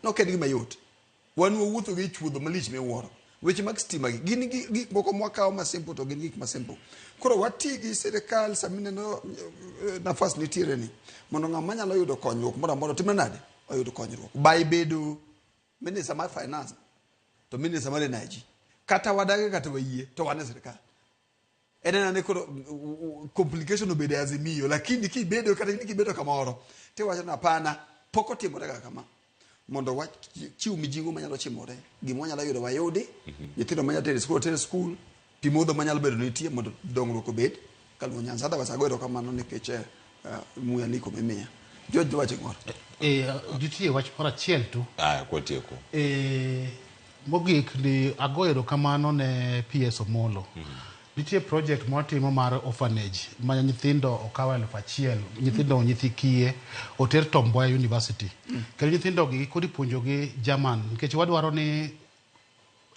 Nok en gima yot. Wan wawuotho gi chuodho malich miwuoro. Weche mag stima gi gin gik moko mwakawo ma simple to gin gik ma simple. Koro wati gi sirikal sama ineno nafas nitiere ni mondo ng'ama nyalo yudo konyruok moro amora otimre nade? Oyud konyruok. By bedo minister mar finance to minister mar energy. Kata wadagi kata wayie to wan e sirikal. En ena ni koro complication obedo e Azimio, lakini kibedo kata ni kibedo kamoro tiwacho ni hapana, pok otimore ga kama. Mondo wachiw mijing'o manyalo timore, gima wanyalo yudo wayudi, nyithindo manyalo tero e skul oter e skul, pi modho manyalo bedo nitie mondo dongruok obed kaluwo Nyanza. Otherwise ago erokamano nikech muya liko mimiya. George dwacho gimoro. Nitie wach moro achiel tu. Aya, kwatieko. Mogik ni ago erokamano ne PS Omolo. Nitie project mwatimo mar orphanage ma nyithindo okaw 1000, nyithindo nyithi kiye oter Tom Mboya University. Kendo nyithindo gi koro ipuonjogi German nikech wadwaro ni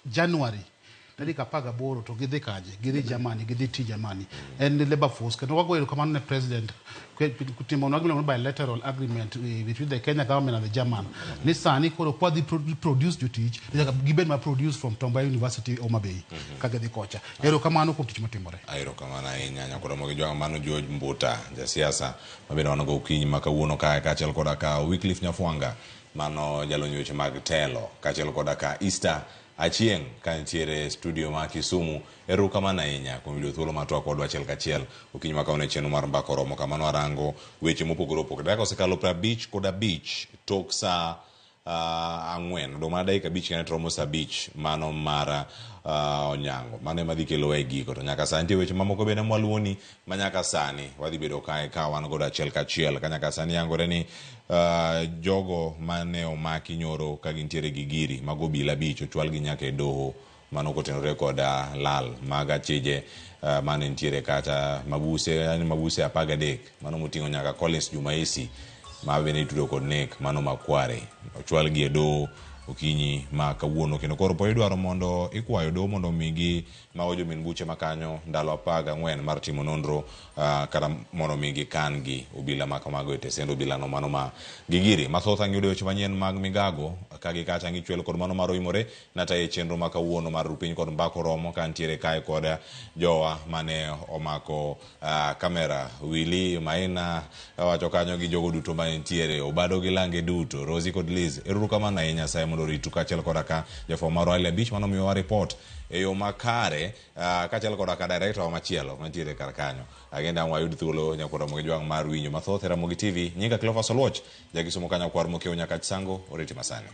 January tarik 18 to gidhi kanye? Gidhi Germany, gidhi ti Germany. En labor force kendo wago erokamano ne president timonwa gimiluongo ni bilateral agreement between the Kenya government and the German. Ni sani koro kwadhi produce jotich, nyaka gibed ma produce from Tom Mboya University Homa Bay ka gidhi kocha. Erokamano kuom tich matimore. Erokamano ahinya nyakwar Ramogi Jwang' mano George Mbuta jasiasa mabende wan go okinyi ma kawuono kae kaachiel koda ka Wycliffe Nyafwanga mano jalony weche mag telo kaachiel koda ka Easter Achieng' ka nitiere e studio ma Kisumu. Erokamano ahinya kuom yudo thuolo mar twak kodwa achiel kachiel okinyi ma kawuono e chenro mar Mbaka Oromo kama nwarango weche mopogore opogore. Dakika osekalo 55 tok saa ang'wen. Odong' mana dakika 5 kende to romo saa 5 mano mar onyango. Mano ema dhi kelowa e giko. To nyaka sani nitie weche mamoko bende mwaluwoni ma nyaka sani wadhi bedo kae ka wan godo achiel kachiel. Ka nyaka sani yangore ni jogo mane omaki nyoro ka gintiere gi giri mag obila 5 ochwalgi nyaka e doho mano kotenore kod lal mag achije mane nitiere kata mabuse, yani mabuse 13 mano moting'o nyaka Collins Jumaisi ma bende itudo kod nek mano Makware ochwalgi e doho okinyi ma kawuono kendo koro pod idwaro mondo ikwayo doho mondo omigi mago jomin buche makanyo ndalo 14 mar timo nonro kata mondo mi gikan gi obila ma kamago e tesend obila no mano ma gigiri mathoth ang' yudo weche manyien mag migago ka gi kacha ang' ichwel kod mano mar oimore nataye chenro ma kawuono mar rupiny kod mbako romo ka ntiere kae kod jowa mane omako kamera Willy Maina wacho kanyo gi jogo duto mane ntiere Obado gi lange duto Rosie kod Liz eruru kamano ahinya Nyasaye mondo oritu kaachiel koda ka jafwambo marwa Ali Abich mano miyowa report e yo makare kaachiel koda ka director wa machielo mantiere kar kanyo. Agenda ang' wayud thuolo nyakwar Ramogi Jwang' mar winjo mathoth e Ramogi TV. Nyinga Cleophas Oluoch, jakisumo ka nyakwar Mokeo Nyakach Sango, oriti masani.